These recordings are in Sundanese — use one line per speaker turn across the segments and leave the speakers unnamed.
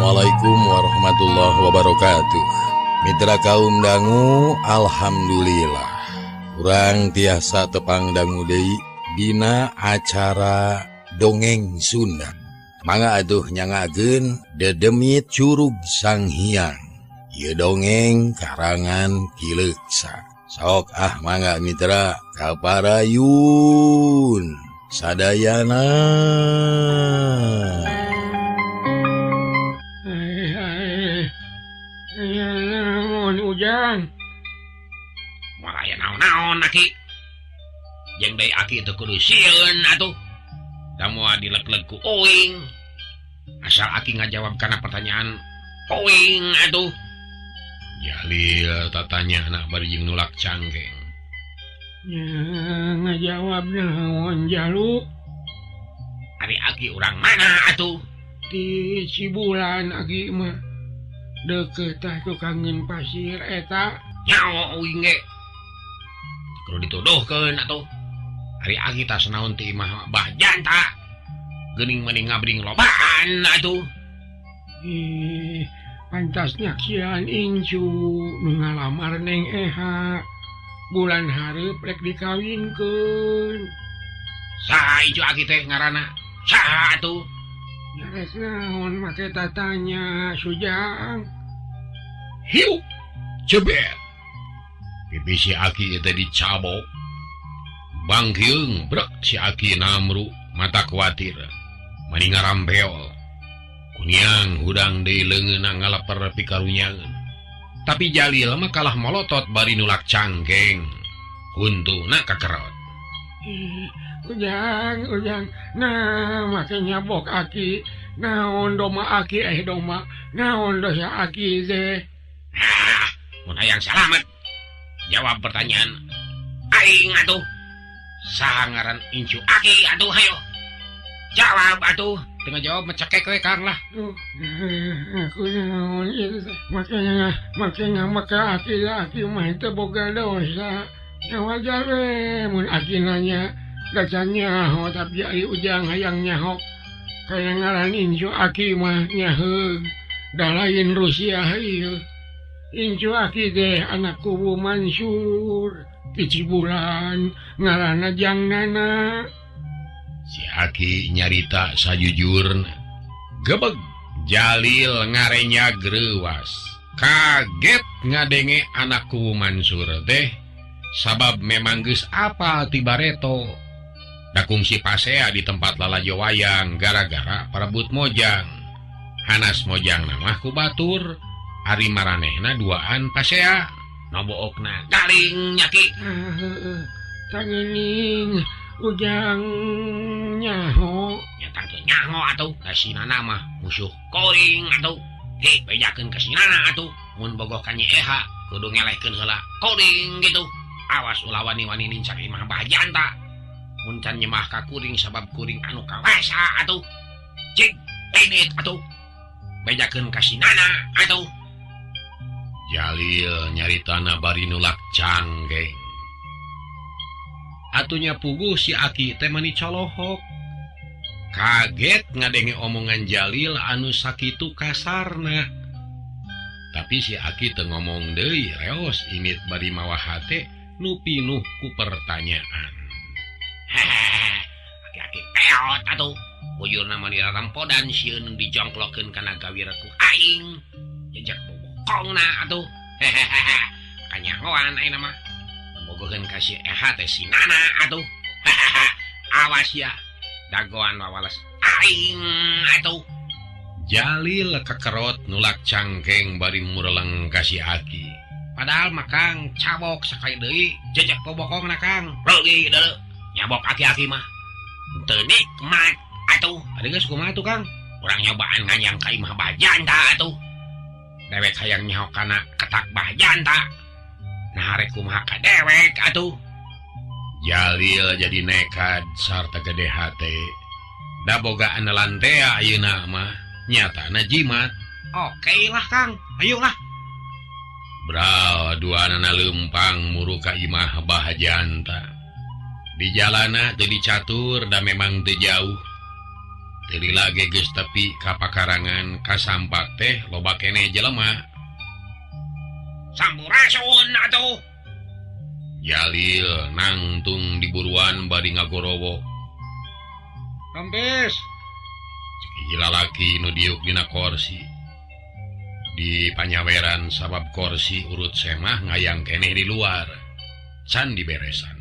Assalamualaikum warahmatullahi wabarakatuh. Mitra kaum dangu, alhamdulillah urang tiasa tepang dangu deui dina acara dongeng Sunda. Mangga atuh nyangakeun Dedemit Curug Sang Hyang. Ieu dongeng karangan Ki Leuksa. Sok ah mangga mitra kaparayun sadayana.
Ujang moal aya naon-naon aki jeung deui aki teu kudu sieun atuh da moal dileg-leg ku uing asal aki ngajawab kana pertanyaan uing atuh.
Jalil tatanya anak bari jeung nulak cangkeng.
Nya ngajawab naon jalu?
Ari aki urang mana atuh?
Di Cibulan aki mah. Deket tah tukangeun pasir eta
nyaho uing ge kudu dituduhkeun atuh. Ari aki tas naon ti imah Bah Janta geuning mending ngabring lobaan atuh.
Ih, pantas nyaksian incu nu ngalamar Neng Eha bulan hareup rek dikawinkeun.
Saha incu aki teh ngaranna? Saha atuh?
Nyarek naon make tatanya Sujang.
Hiu cebet pipi si aki teh dicabok bangkeung brek si aki namru mata kuatir mani ngarambeol kuniang hudang deui leungeunna ngaleper pikarunyangeun. Tapi Jalil mah kalah molotot bari nulak cangkeng huntuna kakerot.
Ujang, ujang, nah make nyabok aki, naon doma aki doma, naon dosa aki teh.
Ah, mun hayang salamet jawab pertanyaan aing atuh. Saha ngaran incu aki atuh hayo. Jawab atuh, tengah jawab mecekek we Kang lah.
Aku naon ieu teh, makanya maka aki aki mah teu boga dosa. Ya wajar we mun aki nanya gacan nyaho tapi ari ujang hayang nyahok kaya ngaran incu aki mah nyaheug da lain Rusia ieu. Incu aki teh anak kubu Mansur ti Cibulan ngaranna Jang Nana.
Si aki nyarita sajujurna. Gebeg Jalil ngarenya greuwas. Kaget ngadenge anak kubu Mansur teh sabab memang geus apal ti bareto. Dakungsi pasea di tempat lalajo wayang gara-gara parebut mojang. Hanas mojang mah ku batur, ari maranehna duaan pasea. Nobookna galing nyaki.
Tangening ujang nyaho.
Nya tangtu nyaho atuh ka si Nana mah musuh koring atuh. Hei bejakeun ka si Nana atuh mun bogoh ka Nyi Eha kudu ngelehkeun heula koring gitu. Awas ulah wani-wani nincak imah Bah Janta. Mun can nyemah ka kuring sabab kuring anu kawasa atuh. Cik penit atuh. Bejakeun ka si Nana atuh. Jalil nyaritana bari nulak cangkeng. Atunya puguh si aki teh mani colohok. Kaget ngadenge omongan Jalil anu sakitu kasarna. Tapi si aki teu ngomong deui reos init bari mawa hate nu pinuh ku pertanyaan. Hehehe, aki-aki peot atuh. Bujurna mah dirampodan sieun dijongklokeun kana gawir ku aing. Jejak bobokongna atuh. Hehehe, kanyahoan ayeuna mah. Bogoheun ka si Eha teh si Nana atuh. Hehehe, awas ya. Dagoan wawales aing atuh. Jalil kekerot nulak cangkeng bari mureleng ka si aki. Padahal mah Kang cabok sakali deui jejak bobokongna Kang. Reugi deuleu. Nyabok aki-aki mah teu nikmat atuh. Ari geus kumaha atuh Kang? Urang nyobaan nganyang ka imah Bah Janta atuh. Dewek hayang nyaho kana ketak Bah Janta. Nah rek kumaha ka dewek atuh. Jalil jadi nekad sarta gede hate. Da boga anelan tea ayeuna mah nyatana jimat. Oke lah Kang, ayo lah. Bral duanana leumpang muru ka imah Bah Janta. Di jalana teu dicatur da memang teu jauh. Teu lila ge geus tepi ka pakarangan kasampak teh loba keneh jelema.
Sampurasun atuh.
Jalil nangtung di buruan bari ngagorowo.
Rampes.
Cek hiji lalaki nu diuk dina korsi. Di panyaweran sabab korsi urut semah ngayang keneh di luar. Can diberesan.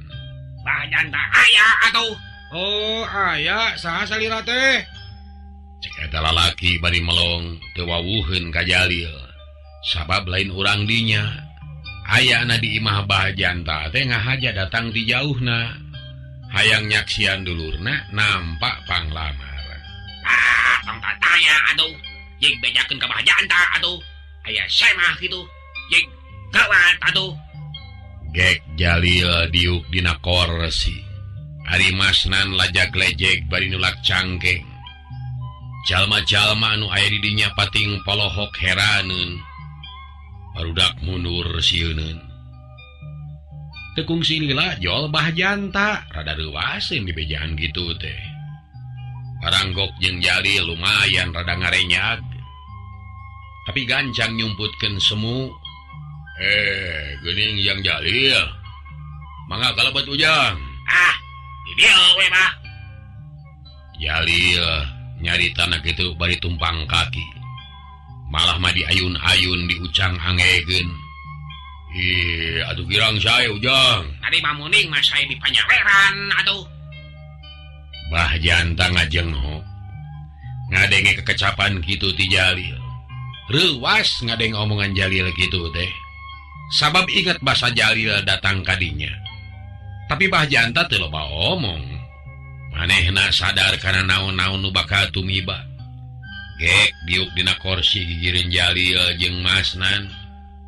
Bah janta aya atuh.
Oh, aya saha salira teh?
Cek eta lalaki bari melong teu wawuheun ka Jalil. Sabab lain urang dinya. Ayana di imah Bah Janta teh ngahaja datang di jauhna. Hayang nyaksian dulurna nampak panglamar.
Ah, tong tatanya atuh. Jeung bejakeun ka Bah Janta atuh. Aya semah kitu. Jeung gawat atuh.
Gek Jalil diuk dina korsi. Ari Masnan lajag-lejeg bari nulak cangkeng. Jalma-jalma anu aya di dinya pating polohok heraneun. Barudak mundur sieuneun. Teu kungsi lila jol Bah Janta rada reuaseun di bejaan kitu teh. Paranggok jeung Jalil lumayan rada ngarenyag. Tapi gancang nyumputkeun semu. Geuning yang Jalil. Mangga kalebet ujang.
Ah, di dieu we mah.
Jalil nyarita kitu bari tumpang kaki. Malah mah diayun-ayun diucang angegeun. Ih, atuh girang sae ujang.
Tadi mah muning mah sae di panyaweran atuh.
Bah Janta ngajengho. Ngadenge kekecapan kitu ti Jalil. Reuwas ngadenge omongan Jalil kitu teh. Sabab ingat basa Jalil datang kadinya. Tapi Bah Janta teu loba omong. Manehna sadar kana naon-naon nu bakal tumiba. Gek diuk dina korsi gigireun Jalil jeung Masnan.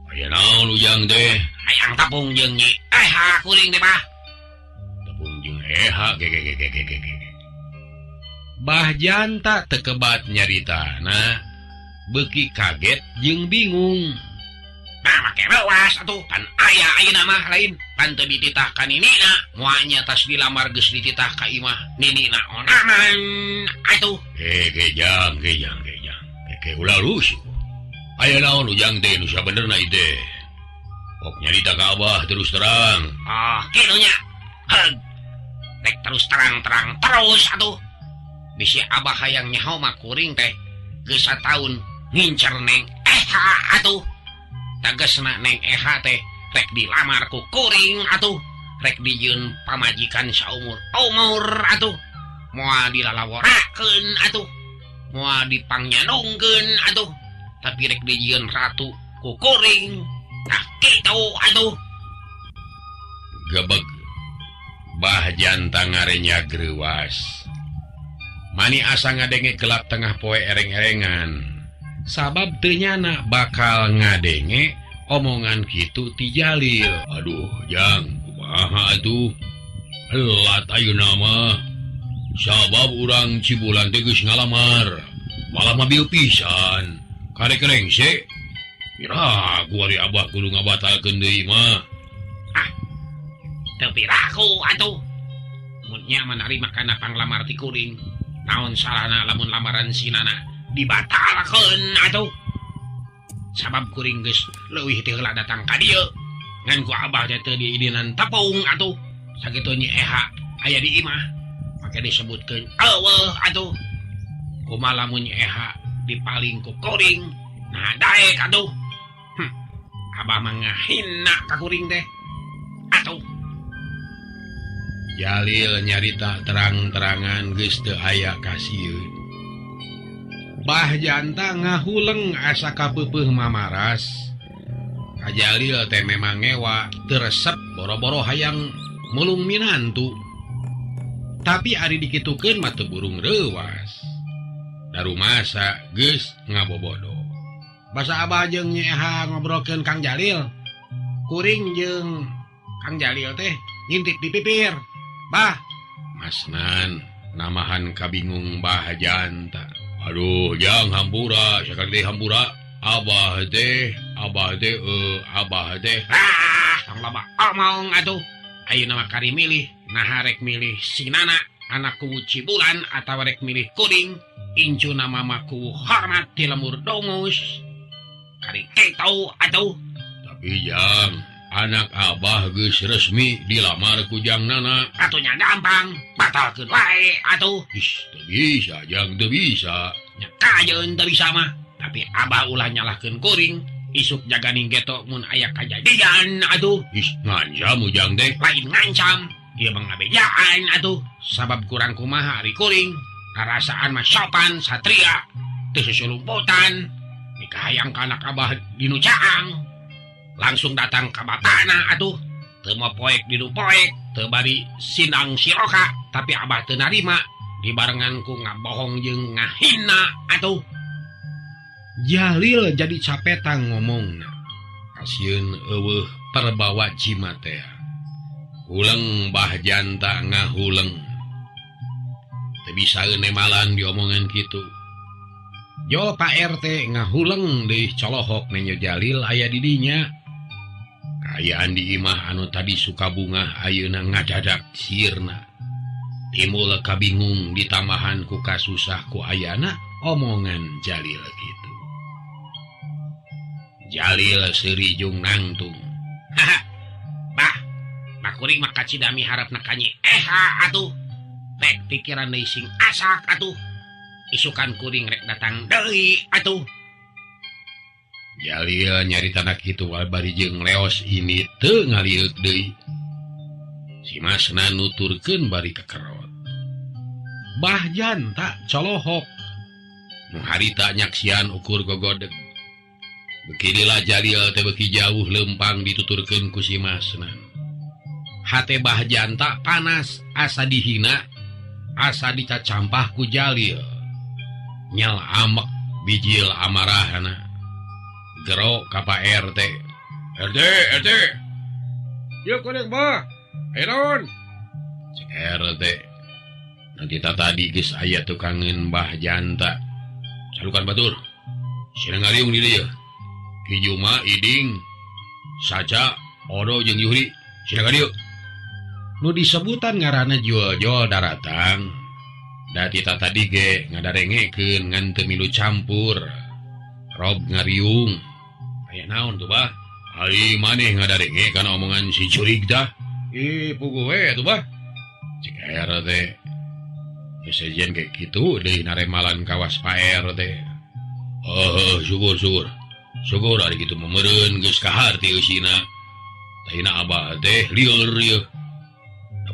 Aya naon ujang teh?
Hayang tepung jeung Nyi Eha kuring teh, Bah.
Tepung jeung Eha ge. Bah Janta teu kebat nyaritana, beuki kaget jeung bingung.
Nah, make reuas atuh pan aya ayeuna mah lain pan teu dititah ka ninina, moalnya tas dilamar geus dititah ka imah ninina onaman atuh.
Gejang. Ke ulah rusuh. Aya naon ujang teh nu sabenerna ieu teh? Pok nyarita ka Abah terus terang.
Oh, kitu nya. Heug. Rek terus terang-terang terus atuh. Bisi Abah hayang nyaho mah kuring teh geus sataun ngincer Neng Eha atuh. Tegesna Neng Eha teh rek dilamar ku kuring atuh. Rek dijieun pamajikan saumur umur atuh. Moal dilalaworakeun atuh. Moal dipangnyanungkeun atuh. Tapi rek dijieun ratu ku kuring. Tah kitu atuh.
Gebeg Bah Janta ngarenya greuwas. Mani asa ngadenge gelap tengah poe ereng-erengan. Sabab teu nyana bakal ngadenge omongan kitu ti Jalil. Aduh, Jang, kumaha atuh? Elat ayeuna mah. Sabab urang Cibulan teh geus ngalamar. Malah mah bieu pisan. Karek rengse. Piraku ari Abah kudu ngabatalkeun deui mah.
Ah. Teu piraku atuh. Mun nya manarima kana panglamar ti kuring. Naon salahna lamun lamaran si Nana dibatalkeun atuh. Sabab kuring geus leuwih ti heula datang ka dieu. Ngan ku Abah teh teu diidinan tepung atuh. Sakitu Nyi Eha aya di imah. Make disebutkeun eueuh atuh. Kumaha lamun Nyi Eha dipaling ku kuring. Nah daek atuh. Abah mah ngahina ka kuring teh. Atuh.
Jalil nyarita terang-terangan geus teu aya kasieun. Bah Janta ngahuleng asa kapeupeuh mamaras. Ka Jalil teh memang ngewa teu resep boro-boro hayang mulung minantu. Tapi ari dikitukeun mah teu burung reuwas. Darumasa geus ngabobodo.
Basa Abah jeung Nyi Eha ngobrolkeun Kang Jalil. Kuring jeung Kang Jalil teh ngintip di pipir. Bah,
Masnan namahan kabingung Bah Janta. Aduh, jang hampura, sakali deui hampura. Abah teh.
Ah, tong loba omong atuh. Ayeuna mah kari milih, naha rek milih si Nana Anak kuwu Cibulan atawa rek milih kuring incuna mama kuwu hormat di lemur dongus. Kari keto atuh.
Tapi jang anak abah geus resmi dilamar ku Jang Nana.
Atuh nya gampang, batalkeun wae atuh.
Ih, teu bisa jang, teu bisa.
Nya kajeun teu bisa mah, tapi abah ulah nyalahkeun kuring. Isuk jaganing geto mun aya kajadian atuh.
Ih, ngancam ujang teh.
Lain ngancam. Ieu mah ngabejaan atuh. Sabab kurang kumaha ari kuring. Karasaan mah sopan satria, teu susulumputan. Nikahayang ka anak abah dinu caang. Langsung datang ka bapana atuh. Teu mopoek dinu poek, teu bari sinang siroka, tapi abah teu narima. Dibarengan ku ngabohong jeung ngahina atuh.
Jalil jadi capetang ngomongna. Kasieun eueuh perbawa jimat teh. Huleng Bah Janta ngahuleng. Teu bisa nemalan diomongan kitu. Jo Pak RT ngahuleng deui colohok nenyo Jalil aya di dinya. Kaayaan di imah anu tadi suka bungah ayeuna ngadadak sirna. Timbul kabingung ditambahan ku kasusah ku ayana omongan Jalil kitu. Jalil seuri jeung nangtung.
Haha. Bah, bah kuring mah kacidami harapna ka Nyi Eha atuh. Rek pikiran deui sing asak atuh. Isukan kuring rek datang deui atuh.
Jalil nyarita kitu bari jeung leos ini teu ngalieuk deui. Si Masna nuturkeun bari kekerot. Bah Janta colohok. Nu harita nyaksian ukur gogodeg. Bekirilah Jalil teh beki jauh lempang dituturkeun ku si Masna. Hate Bah Janta panas asa dihina, asa dicacampah ku Jalil. Nyal amek bijil amarahna. Gero ka Pak RT. RT, RT. Yeuh kuring bah. Ayo naon? Cek RT. Nanti tadi geus aya tukangeun Bah Janta. Salukan batur. Sina ngariung di dieu. Ki Juma, Iding, Saca, Odo jeung Yuhri. Sina ka dieu. Nu disebutan ngaranna jual-jual daratang. Da tita tadi ge ngadarengekeun ngan teu milu campur. Rob ngariung. Aya naon tuh bah? Ari maneh ngadarenge kana omongan si jurig tah. Ih, puguh we atuh bah. Cek RT. Geus sejen kayak kitu deui naremalan kawas Pak RT. Oh, syukur syukur. Syukur ari kitu mah meureun geus kaharti eusina. Tahina abah teh lieur ieu.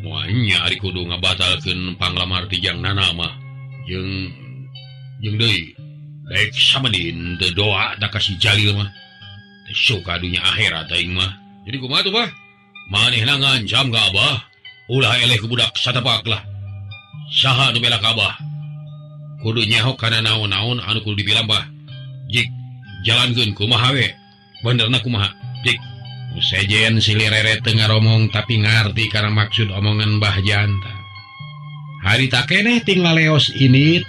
Moalnya ari kudu ngabatalkeun panglamar ti Jang Nana mah. Jeung jeung deui daek samadin teu doa da ka si Jalil mah. Teu suka dunya akhirat aing mah. Jadi kumaha tuh bah? Manehna ngancam ka abah, ulah eleh ku budak satapak lah. Saha nu bela ka abah? Kudu nyaho kana naon-naon anu kudu dibilang bah. Jik jalankeun kumaha we? Benerna kumaha? Jik sejen silireret teu ngaromong tapi ngarti karena maksud omongan Bah Janta. Harita keneh ting laleos init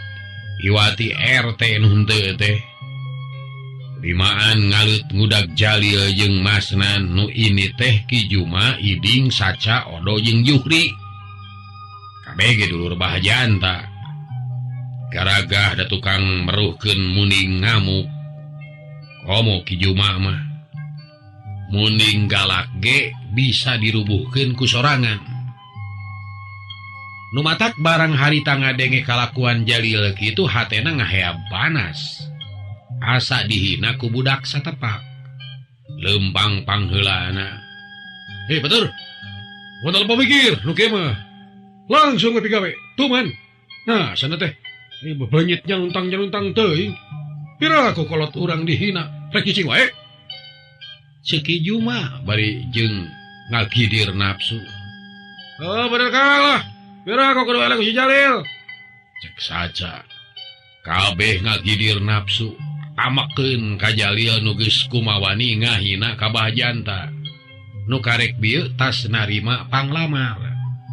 iwati RT nu henteu teh. Limaan ngalut ngudag Jalil jeung Masnan nu ini teh Ki Juma, Iding, Saca, Odo jeung Juhri. Kabeh ge dulur Bah Janta. Garagah da tukang meruhkeun muning ngamuk. Komo Ki Juma mah. Muning galak ge bisa dirubuhkeun ku sorangan. Nu matak barang harita ngadenge kalakuan Jalil kitu hatena ngahea panas. Asa dihina ku budak satepak. Lempang pangheulana. Hei batur. Modal pamikir nu kieu mah. Langsung we pigawe. Tuman. Nah, sana teh. Ini bebenyit nyaluntang-nyaluntang teuing. Pira ku kolot urang dihina, rek cicing wae. Ceki Juma bari jeung ngagidir nafsu. Oh, bener kalah. Pira kok kudu eleh ku si Jalil. Cek saja. Kabeh ngagidir nafsu. Amakeun ka Jalil nu geus kumawani ngahina ka Bah Janta. Nu karek bieu tas narima panglamar.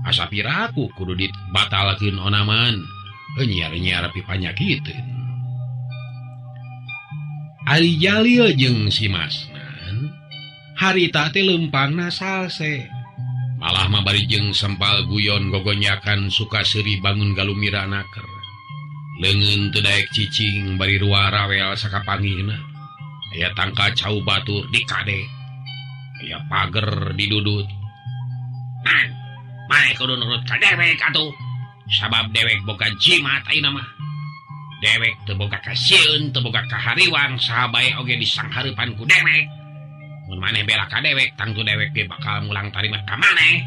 Asa piraku kudu dibatalkeun onaman. Nyiar-nyiar pipanyakiteun. Ari Jalil jeung si Masnan harita teh lempangna salse. Malah mah bari jeung sempal guyon gogonyakan suka seuri bangun galumira naker. Leungeun teu daek cicing bari rua rawel sakapanggihna. Aya tangka cau batur di kade. Aya pager didudut. Nan, maneh kudu nurut ka dewek atuh. Sabab dewek boga jimat ayeuna mah. Dewek teu boga kasieun, teu boga kahariwang, saha bae oge disanghareupan ku dewek. Mun maneh bela ka dewek, tangtu dewek ge bakal mulang tarima ka maneh.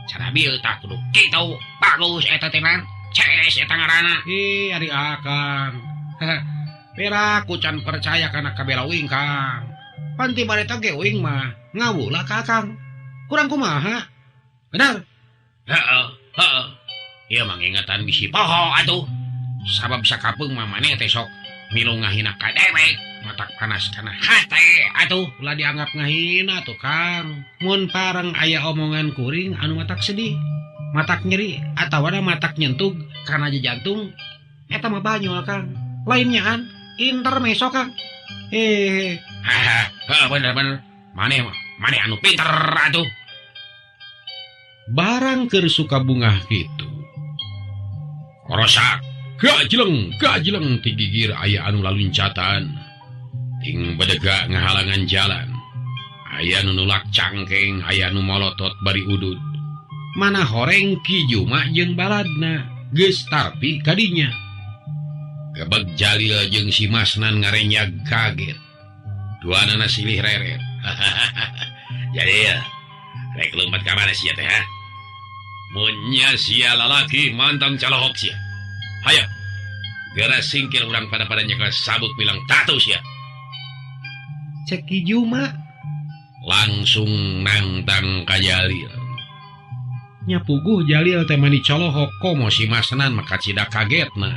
Cara bieu tah kudu kitu, bagus eta teh man. Ces eta ngaranna. Ih, ari akang. Pera ku can percaya kana kabela uing, Kang. Panti bareta ge uing mah ngawula ka akang. Kurang kumaha? Bener? Heeh, heeh. Ieu mah ngingetan bisi poho atuh. Sabab sakapeung mah maneh teh sok milu ngahina ka dewek, matak panas kana hate atuh. Ulah dianggap ngahina atuh, Kang. Mun pareng aya omongan kuring anu matak sedih, matak nyeri atawa matak nyentug kana jantung, eta mah banyol, Kang. Lainnya an intermeso, Kang. Hehe. Heeh, bener-bener. Maneh mah, maneh anu pinter atuh. Barang keur suka bungah kitu. Korosak gajleng ti gigir aya anu laluncatan. Ting bedega ngahalangan jalan. Aya nu nulak cangkeng, aya nu molotot bari udud. Mana horeng Ki Juma jeung baladna geus tarpi kadinya. Gebeg Jalil jeung si Masnan ngarenyag kaget. Duanana silih reret. Jadi ya, rek lompat ka mana sia teh ha? Mun nya sia lalaki mantang calohok sia. Hayo, geura singkir urang pada-pada nyekel sabuk bilang tatu sia. Cek Ki Juma langsung nangtang ka Jalil. Nya puguh Jalil teh mani colohok komo si Masnan maka cida kagetna.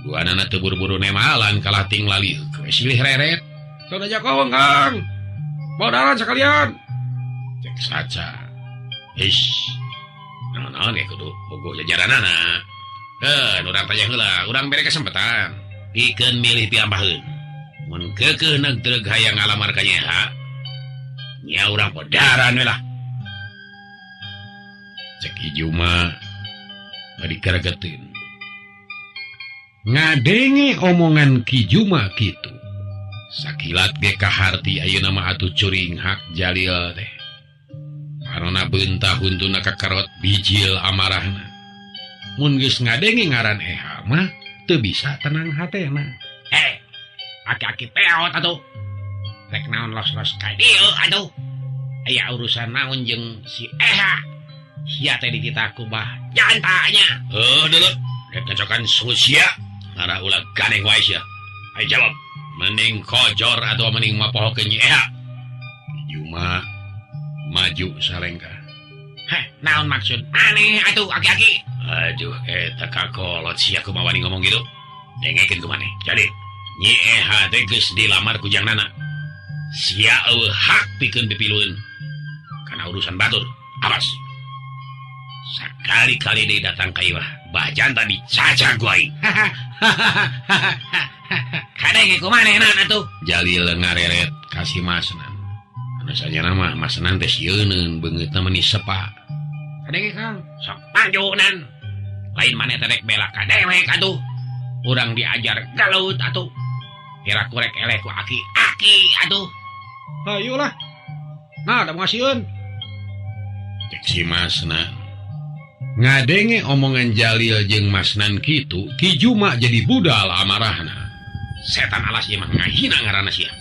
Duanana teu buru-buru nemalan kalah ting laliuk silih reret. Teu jago Kang. Bodaran sekalian. Cek saca. Ish. Naon-naon ge kudu bogo jajaranana. Urang tanya heula, urang bere kesempatan. Pikeun milih piambaheun. Mun keukeuh neug treug hayang ngalamar ka nyeha, nya urang podaran we lah. Cek Ki Juma bari karegeteun. Ngadenge omongan Ki Juma kitu. Sakilat ge kaharti ayeuna mah atuh curing hak Jalil teh. Parona beunta huntuna kakarot bijil amarahna. Mun geus ngadenge ngaran Eha mah teu bisa tenang hatena. Aki-aki peot atuh. Rek naon los-los ka dieu atuh. Aya urusan naon jeung si Eha. Sia teh dititah ku bah jantanya. Heuh deuleu, rek ngacokan sia. Ngarah ulah ganeng wae sia. Ayo jawab. Mending kojor atau mending mapohokeun Nyi Eha. Juma maju salengkah. Heh, naon maksud aneh atuh aki-aki? Aduh, eta kakolot sia kumaha wani ngomong gitu. Dengekeun ku maneh. Jadi, Nyi Eha teh geus dilamar ku Jang Nana. Sia eueuh hak pikeun pipilueun kana urusan batur. Awas. Sakali-kali deui datang ka ieu bajan tadi caca ku aing. Kadenge ku manehna atuh. Jalil ngareret ka si Masnan. Anu sanyana mah Masnan teh sieuneun beungeutna meni sepa. Kadenge Kang, sok maju nan. Lain maneh teh rek bela ka dewek atuh. Urang diajar galut atuh. Kira kurek eleh ku aki-aki atuh. Hayu lah. Nah, da ngasieun. Cek si Masnan. Ngadenge omongan Jalil jeung Masnan kitu, Ki Juma jadi budal amarahna. Setan alas ieu mah ngahina ngaranna sia.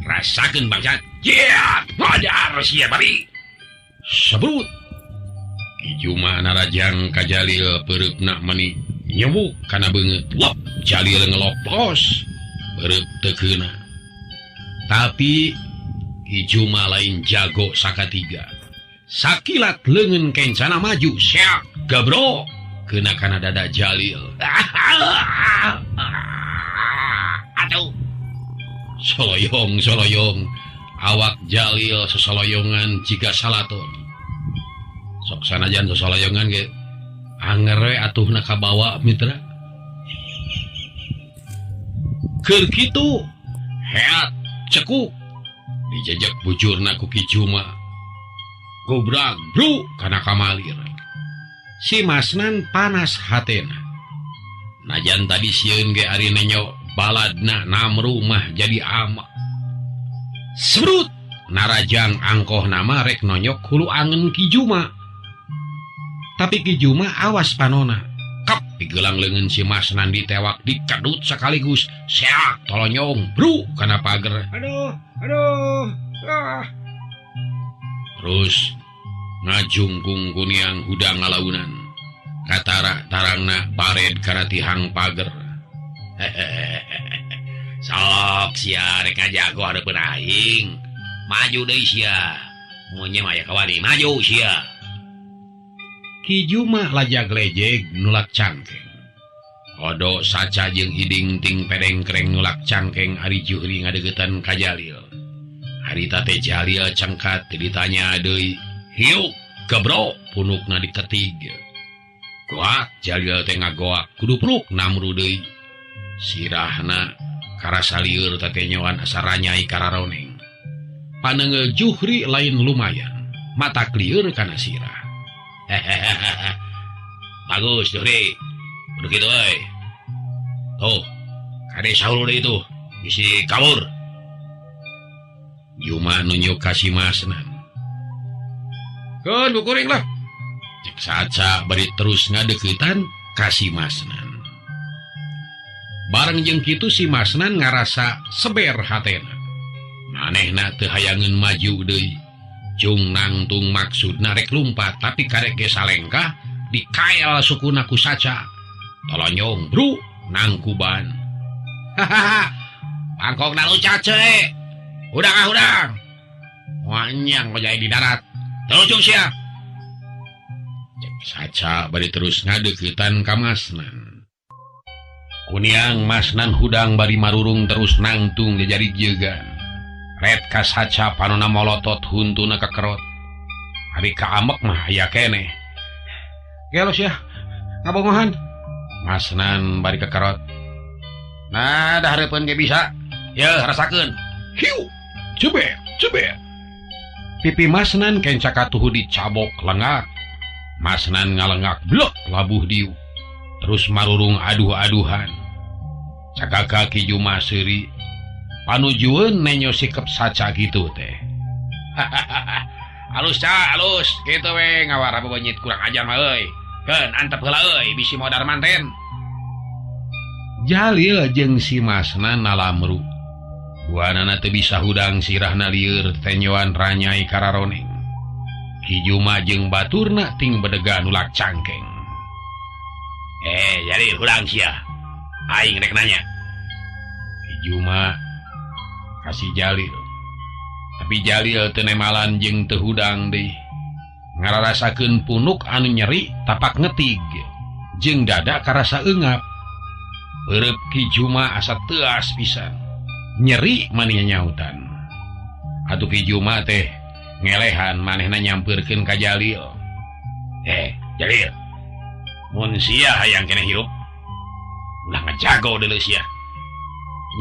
Rasakeun bangsat. Yeah, modar sia babi. Sebrut. Ki Juma narajang ka Jalil peureupna meni nyewuk kana beungeut. Lop, Jalil ngeloplos. Peureub teu keuna. Tapi Ki Juma lain jago sakatiga. Sakilat leungeun kencana maju, siak gabro kena kana dada Jalil. Aduh. Soloyong-soloyong awak Jalil sosoloyongan jiga salaton. Sok sanajan sosoloyongan ge anger we atuhna kabawa mitra. Keur kitu heat cekuk dijejek bujurna ku Ki Juma. Gobrak bru kana kamalir. Si Masnan panas hatena. Najan tadi sieun ge ari nenyo baladna Namru mah jadi amak. Serut narajang angkoh nama rek nonyok hulu angen Ki Juma. Tapi Ki Juma awas panona. Kap digelang leungeun si Masnan ditewak dikedut sekaligus. Seak tolonyong bru kana pager.
Aduh, aduh. Ah.
Terus ngajungkung kuniang hudang ngalaunan. Katara tarangna bared kana tihang pager. Sok sia rek ngajago hareupeun aing. Maju deui sia. Mun nya mah aya kawani, maju sia. Ki Juma lajag lejeg nulak cangkeng. Odo saca jeung hiding ting pedengkreng nulak cangkeng ari Juhri ngadeuketan ka Jalil. Harita teh Jalil cengkat ditanya deui. Hiuk gebro punukna diketig. Goak Jalil teh ngagoak kudupruk Namru deui. Sirahna karasa lieur tatenyoan asa ranyai kararoneng. Panengeul Juhri lain lumayan, mata lieur kana sirah. Bagus Juhri, kudu kitu euy. Tuh, kade saul deui tuh, bisi kabur. Juma nunjuk ka si Masnan. Keun kuring lah. Cek saca bari terus ngadeuketan ka si Masnan. Bareng jeung kitu si Masnan ngarasa seber hatena. Manehna teu hayangeun maju deui. Cung nangtung maksudna rek lumpat tapi karek ge salengkah dikael sukuna ku saca. Tolonyong bru nangkuban. Hahaha. Pangkongna lucat ceuk. Hudang ah hudang. Wanyang kojai di darat. Telucung sia. Cek saca bari terus ngadeuketan ka Masnan. Kuniang Masnan hudang bari marurung terus nangtung jajari jegan. Red ka saca panona molotot huntuna kekerot. Ari kaamek mah aya keneh. Gelos ya, ngabongohan. Masnan bari kekerot. Nah, dah hareupeun ge bisa. Yeuh, rasakeun. Hiu, cebet, cebet. Pipi Masnan kenca katuhu dicabok lengak. Masnan ngalengak blek labuh diu. Terus marurung aduh-aduhan. Cakaka Ki Juma seuri. Panujueun nenyo sikep saca gitu teh. Halus ca, halus. Kitu we ngawara bebenyit kurang ajar mah euy. Keun antep heula euy bisi modar manten. Jalil jeung si Masnan nalamru. Buanana teu bisa hudang sirahna lieur tenyoan ranyai kararoneng. Ki Juma jeung baturna ting bedega nulak cangkeng. Jalil hudang sia. Aing rek nanya. Ki Juma kasih Jalil. Tapi Jalil teu nemalan jeung teu hudang deui. Ngararasakeun punuk anu nyeri tapak ngetig. Jeung dada karasa eungap. Eureub Ki Juma asa teuas pisan. Nyeri maninya nyautan. Atuh Ki Juma teh ngelehan manehna nyampeurkeun ka Jalil. Jalil. Mun sia hayang keneh hirup, ulah ngajago deuleu sia.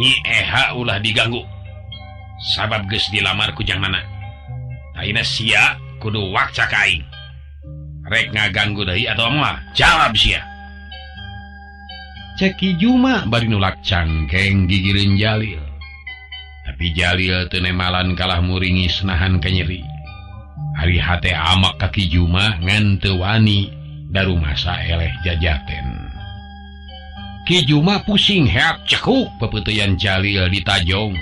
Nyi Eha ulah diganggu. Sabab geus dilamar ku jang nana. Ayeuna sia kudu wakca ka aing. Rek ngaganggu deui atawa moal? Jawab sia. Cek Ki Juma bari nulak cangkeng gigireun Jalil. Tapi Jalil teu nemalan kalah muringis nahan kanyeri. Ari hate amak ka Ki Juma ngan teu wani darumasa eleh jajaten. Ki Juma pusing heak cekuk pepeuteyan Jalil ditajong.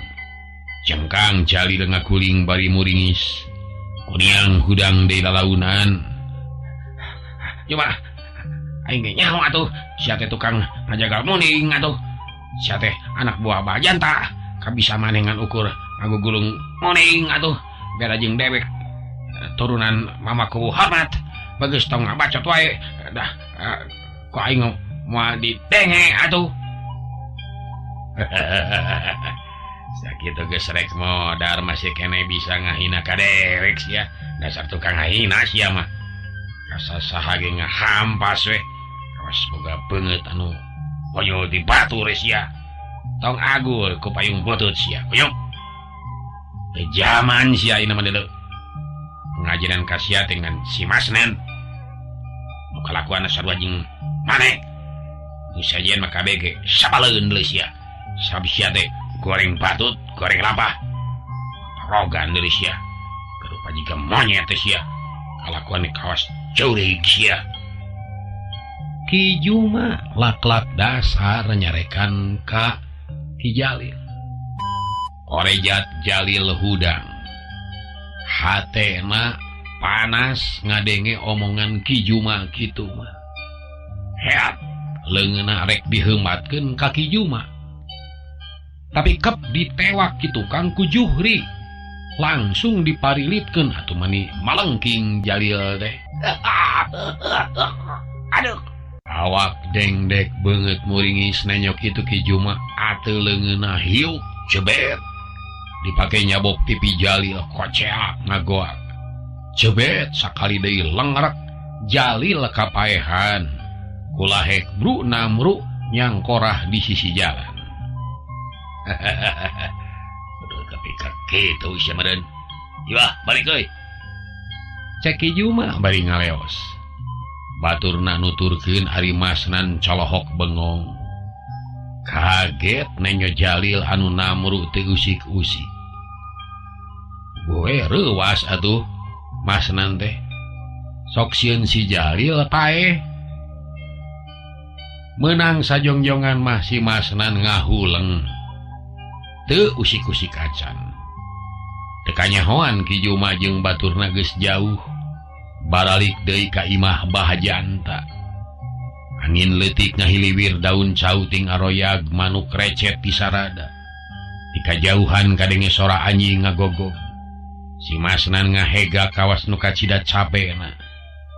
Cengkang Jalil ngaguling bari muringis. Kuniang hudang deui lalaunan. Juma, aing ge nyaho atuh, sia teh tukang ngajagal muning atuh. Sia teh anak buah bajanta, kabisa maneh ngan ukur ngagugulung muning atuh. Beda jeung dewek turunan mamaku hormat. Bagus tong ngabacot wae. Dah ku aing moal ditenge atuh. Sakitu geus rek modar masih kene bisa ngahina ka dewek sia. Dasar tukang ngahina sia mah. Kasasaha ge ngahampas we. Kawas boga beungeut anu konyol di batur sia. Tong agur ku payung butut sia. Kuyung. Teu jaman sia ieu mah deuleu.
Ngajiran ka sia teh ngan si Masnan. Nu kalakuanna sarua jeung maneh. Nu sajian mah kabeh ge sabaleun deui sia. Sabab sia teh goreng patut, goreng lampah. Rogan deui sia. Karupa jiga monyet teh sia. Kalakuan kawas ceurik sia.
Ki Juma lak-lak dasar nyarekan ka Ki Jalil. Korejat Jalil hudang. Hatena panas ngadenge omongan Ki Juma kitu mah. Heat leungeunna rek diheumatkeun ka Ki Juma. Tapi kep ditewak ki tukang ku Juhri. Langsung diparilitkeun atuh mani malengking Jalil teh.
Aduh.
Awak dengdek beungeut muringis nenyok kitu Ki Juma ateu leungeunna hiuk jebet. Dipake nyabok pipi Jalil koceak ngagoak. Jebet sakali deui lengrek Jalil kapaehan. Kulahek bru namru nyangkorah di sisi jalan.
Aduh tapi ka kitu sia meureun. Iwah balik euy.
Cek Ki Juma bari ngaleos. Baturna nuturkeun ari Masnan colohok bengong. Kaget nenyo Jalil anu namru teu usik-usik. Gue reuwas atuh Masnan teh. Sok sieun si Jalil paeh. Meunang sajongjongan mah si Masnan ngahuleng. Teu usik-usik acan. Teu kanyahoan Ki Juma jeung baturna geus jauh. Baralik deui ka imah Bah Janta. Angin leutik ngahiliwir daun cauting aroyag manuk recet di sarada. Di kajauhan kadenge sora anjing ngagogog. Si Masnan ngahega kawas nu kacida capena.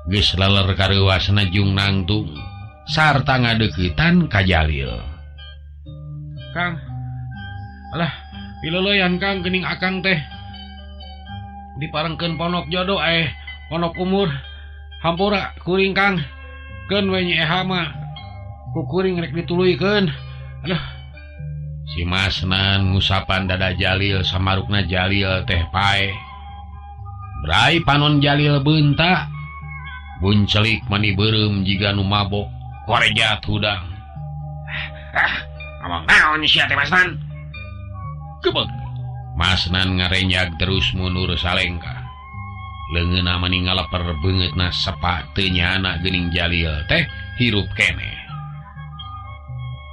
Geus leler kareuwasna jung nangtung sarta ngadeuketan ka Jalil. Kang, alah pileuleyan Kang geuning akang teh. Diparengkeun ponok jodoh ponok umur. Hampura kuring Kang. Keun we Nyi Eha mah ku kuring rek dituluykeun. Aduh. Si Masnan ngusapan dada Jalil samarukna Jalil teh paeh. Brai panon Jalil beunta. Buncelik mani beureum jiga nu mabok. Korejat hudang.
Ngomong naon sia teh Masnan?
Gebeg. Masnan ngarenyag terus mundur salengkah. Leungeunna mani ngaleper beungeutna sepa teu nyana geuning Jalil teh hirup keneh.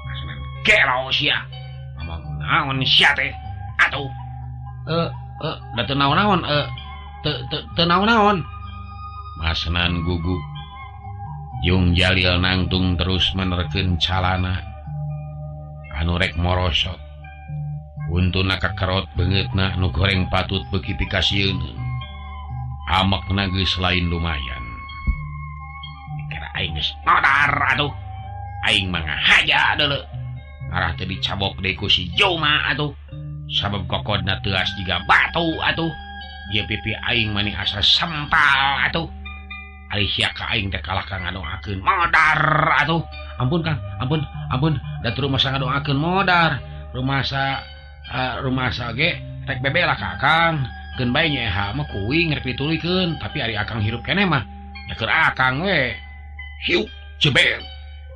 Masnan gelo sia. Ngomong naon sia teh? Atuh.
Da teu naon-naon, teu naon-naon. Masnan gugup. Jung Jalil nangtung terus menerkeun calana anu rek morosot. Untuna kakerot beungeutna nu goreng patut beuki pikasieun. Amakna geus lain lumayan.
Dikira aing geus nodar atuh. Aing mah ngahaja deuleu. Ngarah teh dicabok deui ku si Juma atuh. Sabab kokodna teuas jiga batu atuh. Ieu pipi aing mani asa sempal atuh. Ari sia ka aing teh kalah ka ngadoakeun modar atuh.
Ampun Kang, ampun, ampun. Da rumasa ngadoakeun modar. Rumasa rumasa ge rek bebela ka Akang. Keun bae Nyi Eha mah kuing rek dituluykeun, tapi ari Akang hirup keneh mah nya keur Akang we.
Hiuk jebel.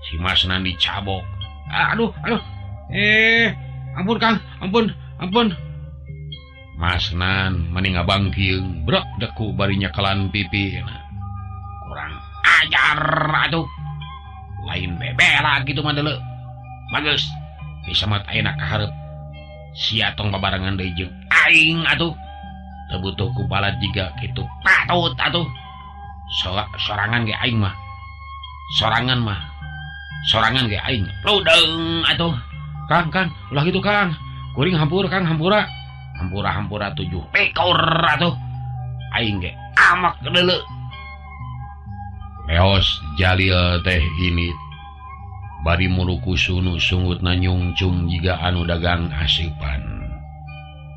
Si Masnan dicabok. Aduh, aduh. Ampun Kang, ampun, ampun. Masnan mani ngabangkieung brek deku bari nyekelan pipina.
Kurang ajar atuh. Lain bebela kitu mah deuleu. Bagus.
Disemat ayeuna ka hareup. Sia tong babarengan deui jeung aing atuh. Teu butuh ku balad jiga kitu
patut atuh.
Sorangan ge aing mah. Sorangan mah. Sorangan ge aing.
Ludeung atuh.
Kang, Kang, ulah kitu Kang. Kuring hampura Kang, hampura. Hampura-hampura 7
pikor atuh. Aing ge amak deuleu.
Leos Jalil teh ini bari muruku sunu sungutna nyungcung jiga anu dagang aseupan.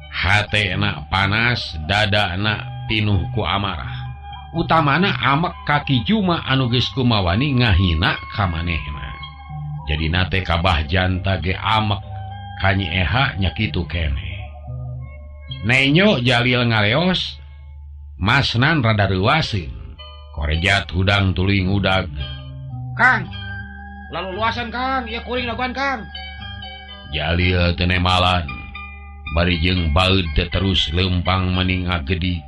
Hatena panas, dadana pinuh ku amarah. Utamana amek ka Ki Juma anu geus kumawani ngahina ka manehna. Jadina teh ka Bah Janta ge amek ka Nyi Eha nya kitu keneh. Nenyo Jalil ngaleos Masnan rada reuaseun. Korejat hudang tuluy ngudag.
Kang, lalu luasan Kang, ieu kuring laguan Kang.
Jalil teu nemalan. Bari jeung baeud teh terus leumpang meni ngagedig.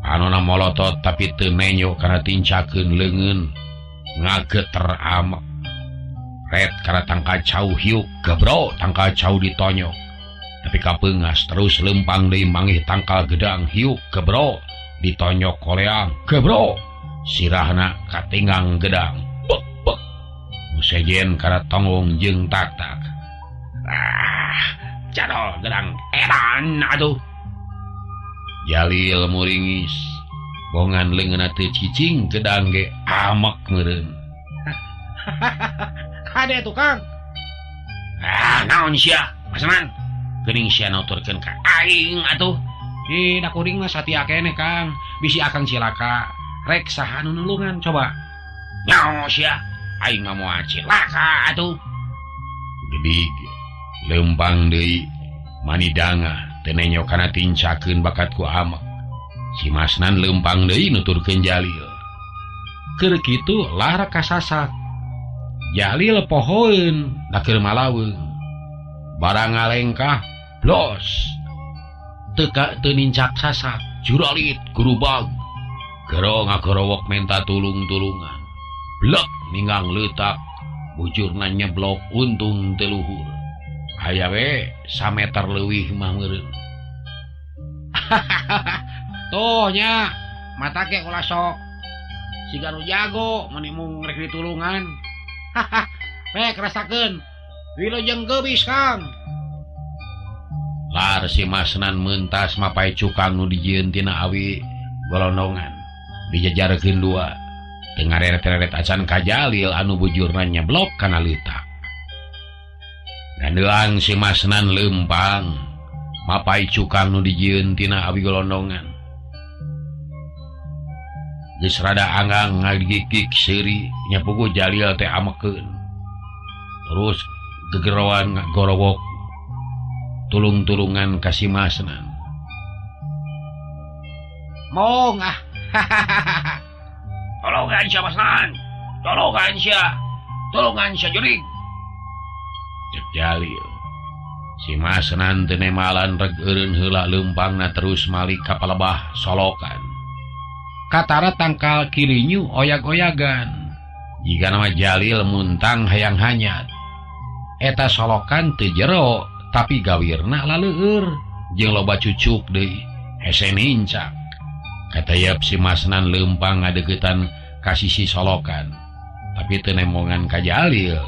Anona molotot tapi teu nenyo kana tincakeun leungeun ngageter amek. Ret kana tangkal cau hiuk gebro tangkal cau ditonyok. Tapi kapeungas terus leumpang deui manggih tangkal gedang hiuk gebro ditonyok koleang gebro sirahna katinggang gedang bek bek. Nu sejen kana tonggong jeung tak-tak. Ah, jadol gedang edan atuh. Jalil muringis bongan leungeunna teu cicing gedang ge amek meureun.
Kade tukang.
Ah, naon sia Masnan? Geuning sia nuturkeun ka aing atuh.
Ih, da kuring mah satia keneh Kang. Bisi akang cilaka. Rek saha nu nulungan coba.
Nyaho sia, aing mah moal cilaka atuh. Gedig leumpang deui manidanga teu nenyo kana tincakeun bakat ku amek. Si Masnan leumpang deui nuturkeun Jalil. Keur kitu lar kasasak. Jalil pohoeun da keur malaweung. Barang ngalengkah blos. Teu teu nincak sasak, juralit gurubag. Gero ngagorowok menta tulung-tulungan. Blek ninggang leutak, bujurna nyeblok untung teu luhur. Aya we sameter leuwih mah meureun.
Tuh nya, mata ge ulah sok. Siga nu jago meni mung rek ditulungan. Rek rasakeun. Wilujeng geubis Kang.
Lar si Masnan mentas mapai cukang nu dijieun tina awi golondongan. Dijajarkeun dua. Teu ngareret-reret acan ka Jalil anu bujurna nyeblok kana leutak. Gandeang si Masnan leumpang mapai cukang nu dijieun tina awi golondongan. Geus rada anggang ngagigik seuri nya puguh Jalil teh amekeun. Terus gegeroan ngagorowok tulung-tulungan ka si Masnan.
Mong ah. Tolongan sia Masnan. Tolongan sia. Tolongan sia jurig.
Cek Jalil. Si Masnan teu nemalan reg eureun heula leumpangna terus malik ka palebah solokan. Katara tangkal kirinyu oyag-oyagan. Jika nama Jalil muntang hayang hanyat. Eta solokan teu jero tapi gawirna laleueur jeung loba cucuk deui hese nincak. Katayap si Masnan leumpang ngadeuketan ka sisi solokan. Tapi teu nemongan ka Jalil.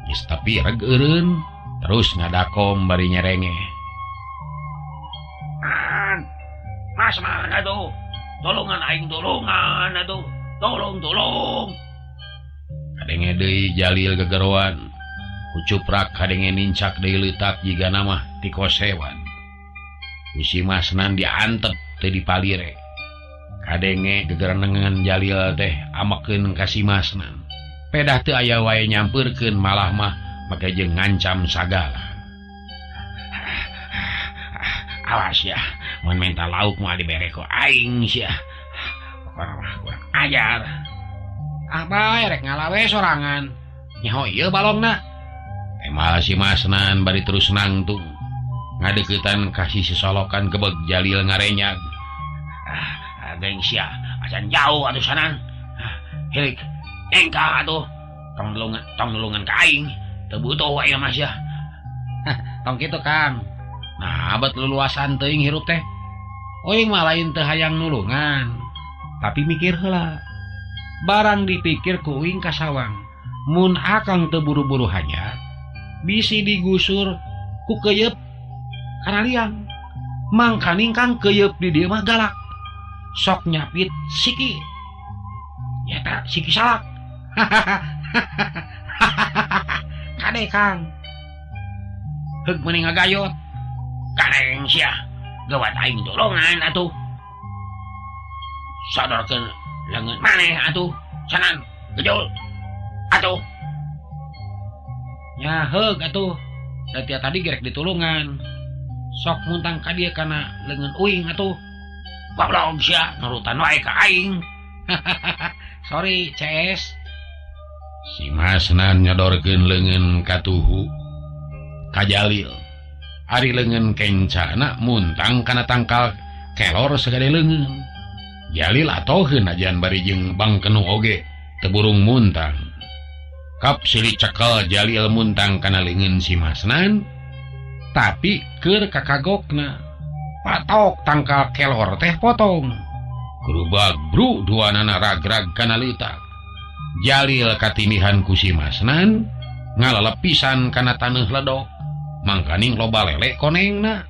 Geus tapi reg eureun terus ngadakom bari nyerengeh.
Masnan atuh. Tolongan aing tolongan atuh. Tolong tolong.
Kadenge deui Jalil gegeroan. Kucuprak kadenge nincak deui leutak jiga nama ti kosewan. Ku si Masnan diantep teu dipalire. Kadenge gegerenengan Jalil teh amekeun ka si Masnan. Pedah teu aya wae nyampeurkeun malah mah make jeung ngancam sagala.
Awas ya, mun minta lauk moal dibere ku aing sia. Pokona mah kurang ajar. Ah bae rek ngalawe sorangan. Nyaho ieu balongna.
Emal si Masnan bari terus nangtung. Ngadeuketan ka sisi solokan gebeg Jalil ngarenyag.
Ah, geng sia, acan jauh atuh sanan. Hirik, engkah atuh. Tong nulungan ka aing. Teu butuh wae mah sia. Tong kitu Kang.
Nah, abet luluasan teuing hirup teh. Oing mah lain teu hayang nulungan, tapi mikir heula. Barang dipikir ku uing kasawang. Mun akang teu buru-buru hanya bisi digusur ku keuyeub kana liang. Mangkaning kang keuyeub di dieu mah galak. Sok nyapit siki. Nyata siki salak. Kade Kang. Heug mending ngagayot.
Kareng sia, gawat aing tolongan atuh. Sodorkeun leungeun maneh atuh, sanan gejul atuh.
Nya heug atuh, da tia tadi gerek ditulungan. Sok muntang ka dieu kana leungeun uing atuh.
Goblok sia nurutan wae ka aing. Sorry, CS.
Si Masnan nyodorkeun leungeun katuhu ka Jalil. Ari leungeun kencana muntang kana tangkal kelor sagede leungeun. Jalil atoheun ajan bari jeung bangkenu oge teu burung muntang. Kap silih cekel Jalil muntang kana leungeun si Masnan, tapi keur kakagokna. Patok tangkal kelor teh potong. Gerubag bru duanana ragrag kana leutak. Jalil katinihan ku si Masnan ngalelepisan kana taneuh ledok. Mangkaning loba lele konengna.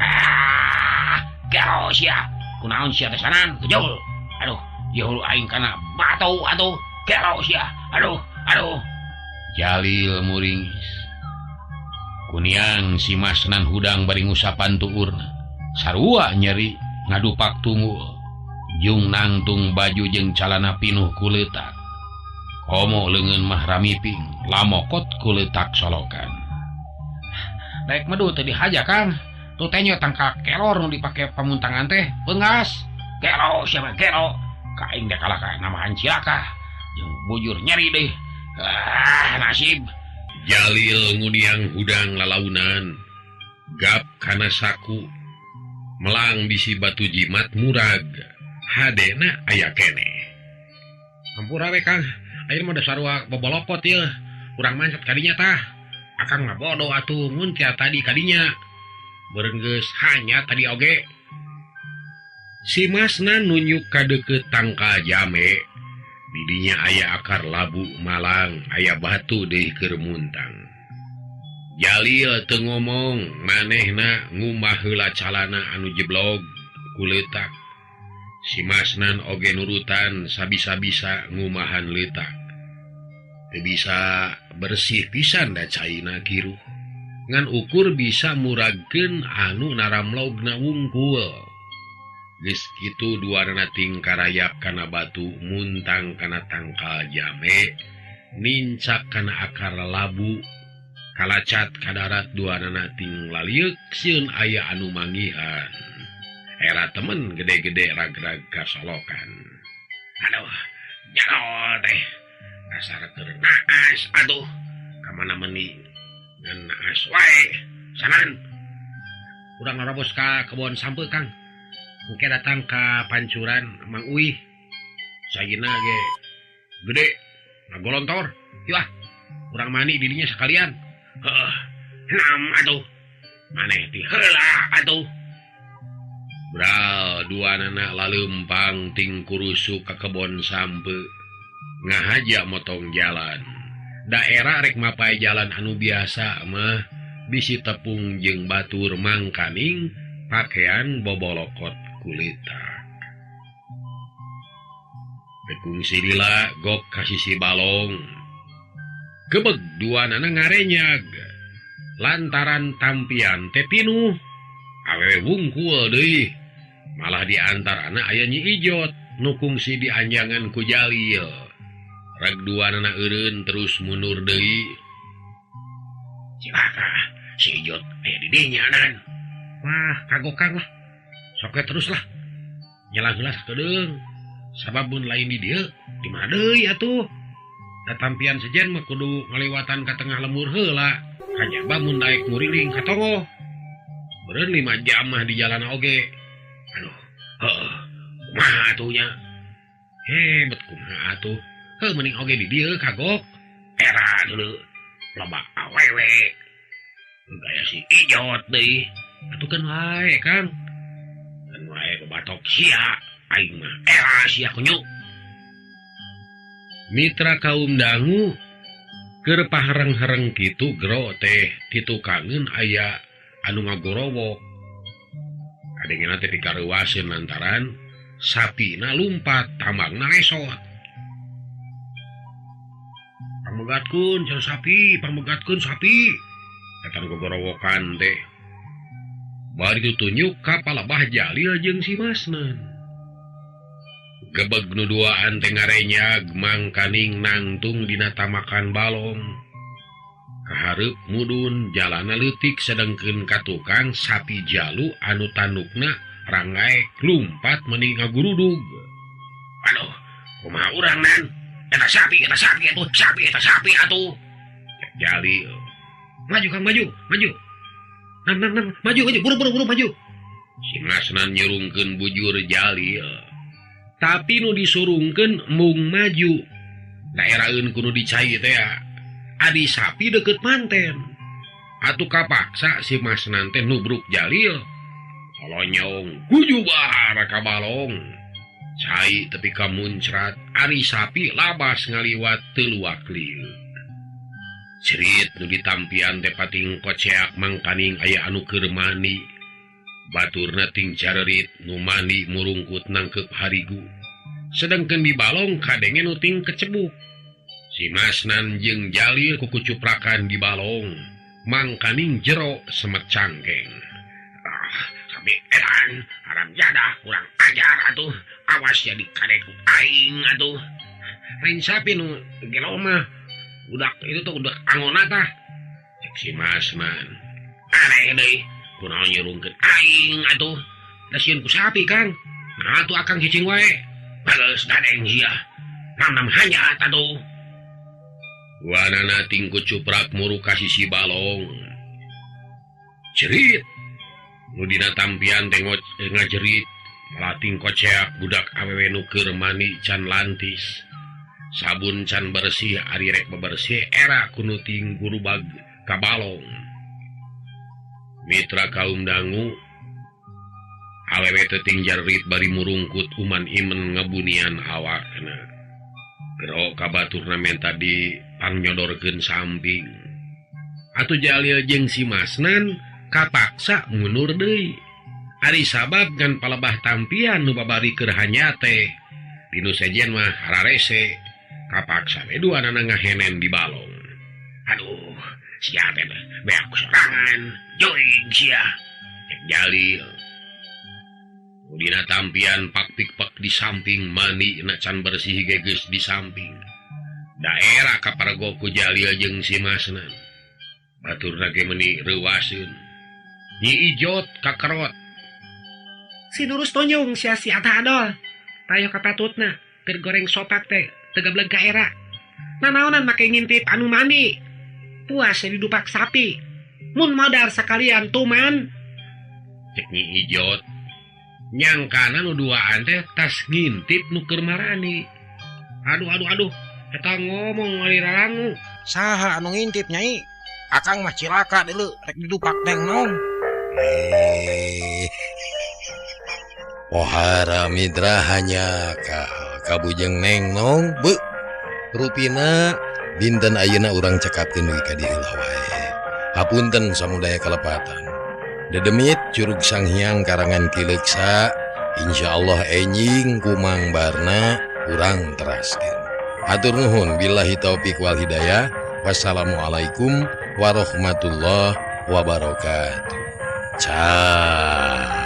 Ah, gero sia. Kunaon sia teh sanan gejul. Aduh, ieu hulu aing kana batu atuh. Gero sia. Aduh, aduh.
Jalil muringis. Kuniang si Masnan hudang bari ngusapan tuurna. Sarua nyeri ngadupak tunggul. Jung nangtung baju jeung calana pinuh ku leutak. Komo leungeun mah ramiping, lamokot ku leutak solokan.
Daek medu teu dihaja, Kang. Tuh teh nya tangkal kelor nu dipake pamuntangan teh peungas. Gero sia mah gero. Ka aing dek kalah ka namahan cilaka. Jeung bujur nyeri deui. Ah, nasib.
Jalil nguniang hudang lalaunan. Gap kana saku. Melang bisi batu jimat murag. Hadena aya keneh.
Hampura we, Kang. Ayeuna mah da sarua bobolokot ieu. Urang mancat kadinya tah. Akang mah bodoh atuh nguntia tadi kadinya. Beureun geus hanya tadi oge.
Si Masna nunjuk ka deukeut tangkal jame. Didinya aya akar labu malang, aya batu deui keur muntang. Jalil teu ngomong, manehna ngumbah heula calana anu jeblog ku leutak. Si Masnan oge nurutan sabisa-bisa ngumahan leutak. Teu bisa bersih pisan da caina kiruh. Ngan ukur bisa muragkeun anu naramlogna wungkul. Geus kitu duanana tingkarayap kana batu, muntang kana tangkal jame, nincak kana akar labu, kalacat ka darat duanana ting lalieuk sieun aya anu manggihan. Era temen gede-gede ragrag kasolokan.
Aduh, jaro teh. Dasar keur naas atuh. Ka mana meuni ngan naas wae. Sanan. Urang ngarobos ka kebon sampeu, Kang. Engke datang ka pancuran Mang Uih. Sayina ge gede ngagolontor. Yeuh ah, urang mani dirinya sekalian. Heeh. Nam atuh. Maneh ti heula atuh.
Bral duanana laleumpang ting kurusu ka kebon sampeu. Ngahaja motong jalan. Daerah rek mapai jalan anu biasa mah bisi tepung jeung batur mangkaning pakaian bobolokot kulitak. Tekungsi lila gok ka sisi balong. Gebeg duanana ngarenyag. Lantaran tampian teh pinuh. Awewe wungkul deui. Malah di antarana aya Nyi Ijot nu kungsi dianjangan ku Jalil. Reg duanana eureun terus mundur deui.
Cilaka, si Ijot aya di dinya nan. Wah, kagokang lah. Sok we terus lah. Nyala heula sakedeung. Sabab mun lain di dieu, di mana deui atuh? Da tampian sejen mah kudu ngaliwatan ka tengah lembur heula. Kajaba mun naik muriling ka tonggoh. Beureun 5 jam mah di jalan oge. Aduh, heuh, kumaha atuh nya? Hebat kumaha atuh. Heuh mending oge di dieu kagok. Era dulu loba awewe. Gaya si Ijot deui. Atuh keun wae, Kang. Keun wae babatok sia. Aing mah era sia kunyu.
Mitra kaum dangu keur pahareng-hareng kitu gero teh titukangeun aya anu ngagorowok. Adengena teh pikareuwaseun lantaran sapina lumpat tambangna resot. Pamegatkeun cenah sapi, pamegatkeun sapi. Eta nu gogorowokan teh. Bari tutunyuk ka palebah Jalil jeung si Masnan. Gebeg nu duaan teh ngarenyag mangkaning nangtung dina tamakan balong. Kahareup mudun jalana leutik sedengkeun ka tukang sapi jalu anu tandukna Ranggaek lumpat meni ngagurudug. Aduh, kumaha urang nan? Eta sapi atuh, sapi eta sapi atuh. Jalil. Maju Kang, maju, maju. Nam, maju, maju, buru-buru maju. Si Masnan nyurungkeun bujur Jalil. Tapi nu disurungkeun mung maju. Daeraheun kudu dicai teh. Adi sapi deket manten. Atuh kapaksa si Masnan teh nubruk Jalil. Kolonyong gujubar ka balong. Cai tepi ka muncrat, ari sapi labas ngaliwat teu luak lieu. Cerit nu ditampian teh pating koceak mangkaning aya anu keur mani. Baturna ting carerit nu mani murungkut nangkep harigu. Sedangkeun di balong kadenge nu ting kecebuk. Si Masnan jeung Jalil kukucuprakan di balong, mangkaning jero semet cangkeng. Ah, sapi edan, haram jadah, kurang ajar atuh. Awas jadi kadeku aing atuh. Lain sapi nu gelo mah. Udak itu tuh udah angona tah. Cek si Masnan. Aneh deui, kunaon nyurungkeun aing atuh. Da sieun ku sapi, Kang. Nah atuh akang cicing wae. Bageus dadeng sia. Nam-nam hanyat atuh. Wanana ting kucuprak muru ka sisi balong. Cerit. Nu dina tampian teh ngajerit, malating koceak budak awewe nu keur mani can lantis. Sabun can bersih, ari rek bebersih era kuno ting gurubag ka balong. Mitra kaum dangu awewe teh ting jarit bari murungkut uman imen ngebunian awakna. Gero ka baturna menta di pangnyodorkeun samping. Atuh Jalil jeung si Masnan kapaksa mundur deui. Ari sabab ngan palebah tampian nu babari keur hanyate. Dinu sejen mah hararese. Kapaksa we duanana ngahenen di balong. Aduh, sia teh beak sorangan, joing sia. Cek Jalil. Dina tampian pak pikpak di samping mani na can bersih geus di samping. Daerah kapargo ku Jalil jeung si Masnan. Baturna ge meuni reuaseun. Nyi Ijot kakerot.
Si Nurus tonyong sia si Ata Adol. Tayo kapatutna keur goreng sopak teh teu gableg ka era. Nanaonan make ngintip anu mandi. Puas didupak sapi. Mun modar sakalian tuman.
Cek Nyi Ijot. Nyangkana nu duaan teh tas ngintip nu keur marani. Aduh aduh aduh, eta ngomong ngalirarangu.
Saha anu ngintip Nyai? Akang mah cilaka deuleu rek didupak neng nong.
Pohara mitra hanya kabujeng neng nong be rupina dinten ayeuna urang cekapkeun dugi ka dieu wae. Hapunten samudaya kalepatan. Dedemit Curug Sanghyang karangan Ki Leuksa, insyaallah enjing kumang barna urang teraskeun. Hatur nuhun billahi taufik wal hidayah. Wassalamualaikum warahmatullahi wabarakatuh. Ciao.